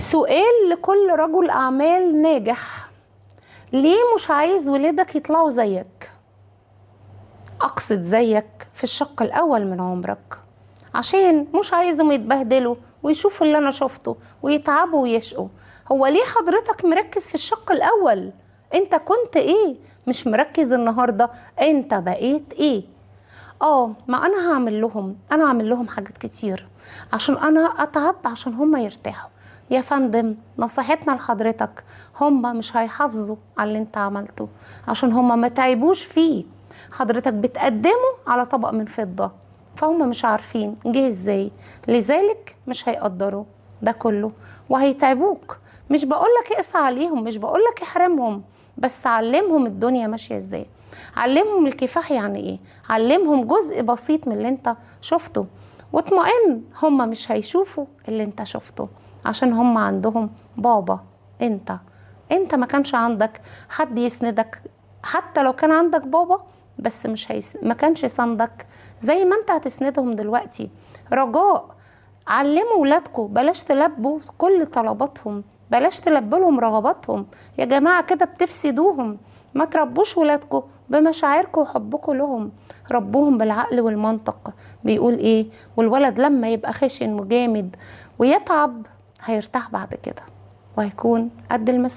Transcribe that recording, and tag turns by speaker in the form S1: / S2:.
S1: سؤال لكل رجل أعمال ناجح: ليه مش عايز ولادك يطلعوا زيك؟ أقصد زيك في الشق الأول من عمرك، عشان مش عايزهم يتبهدلوا ويشوفوا اللي أنا شفته ويتعبوا ويشقوا. هو ليه حضرتك مركز في الشق الأول؟ أنت كنت إيه؟ مش مركز النهاردة أنت بقيت إيه؟ ما أنا هعمل لهم، أنا هعمل لهم حاجات كتير عشان أنا أتعب عشان هم يرتاحوا. يا فندم، نصيحتنا لحضرتك، هم مش هيحافظوا على اللي انت عملته عشان هم ما تعبوش فيه. حضرتك بتقدمه على طبق من فضة، فهم مش عارفين جه ازاي، لذلك مش هيقدروا ده كله وهيتعبوك. مش بقولك اقسى عليهم، مش بقولك احرمهم، بس علمهم الدنيا ماشية ازاي، علمهم الكفاح يعني ايه، علمهم جزء بسيط من اللي انت شفته، واطمئن هم مش هيشوفوا اللي انت شفته عشان هم عندهم بابا. انت ما كانش عندك حد يسندك، حتى لو كان عندك بابا بس مش ما كانش سندك زي ما انت هتسندهم دلوقتي. رجاء علموا ولادكم، بلاش تلبوا كل طلباتهم، بلاش تلبوا لهم رغباتهم يا جماعة، كده بتفسدوهم. ما تربوش ولادكم بمشاعركم وحبكم لهم، ربوهم بالعقل والمنطق. بيقول ايه؟ والولد لما يبقى خشن وجامد ويتعب هيرتاح بعد كده وهيكون قد المسؤولية.